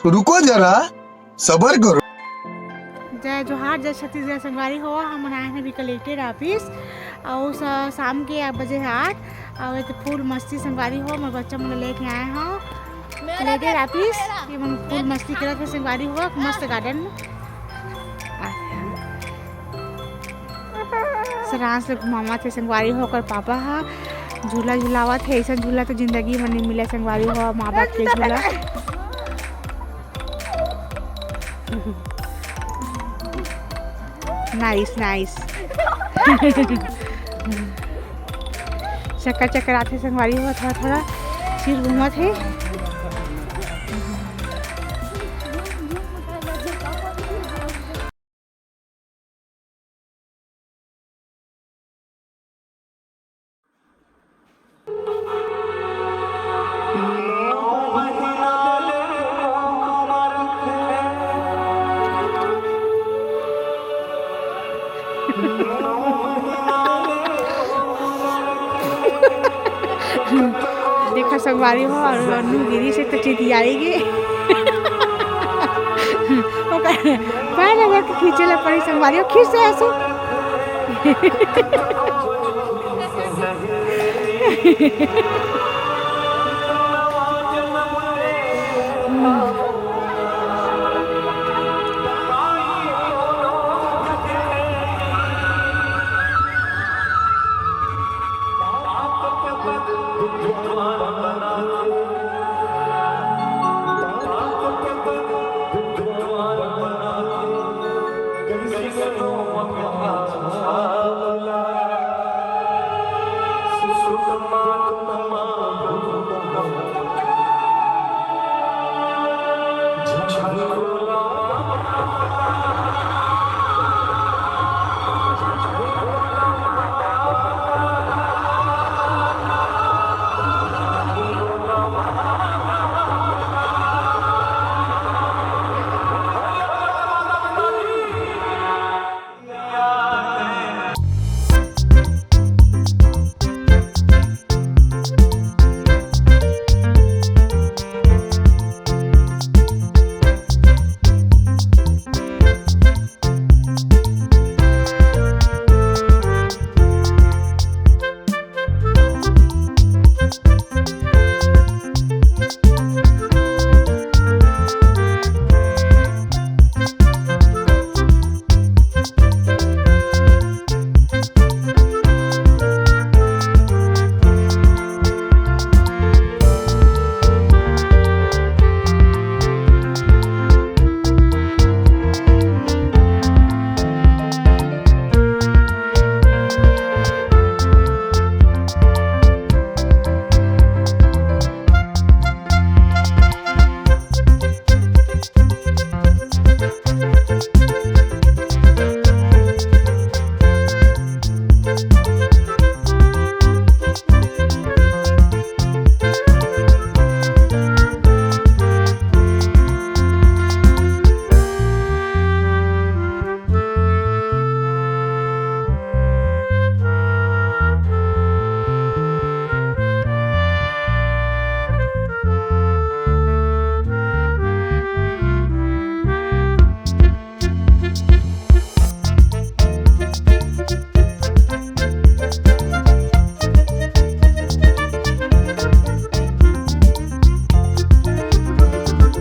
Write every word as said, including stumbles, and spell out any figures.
रुको जरा, सबर करो। जय जोहार, जय छत्तीसगढ़ संगवारी हो। हमन आए हन अभी कलेक्टर ऑफिस, अउ स-, शाम के आठ बजे हे आठ, अउ ये तो फुल मस्ती संगवारी हो। मोर बच्चा मन ल लेके आए हव कलेक्टर ऑफिस, ये मन फुल मस्ती करत हे संगवारी हो, मस्त गार्डन में। सरांश ल घुमावत हे संगवारी हो, ओकर पापा ह झूला झुलावत हे। अइसन झूला तो जिंदगी में नहीं मिले संगवारी हो, माँ बाप के झूला। Nice, nice. चक्कर चक्कर आथे संगवारी हो, थोड़ा थोड़ा सिर घूमत हे। देखा संगवारी हो, अउ अन्नू गिरी से तो चितियाई गे। ओकर पैर अगर के खींचे ला पड़ी संगवारी हो, खींच से ऐसे।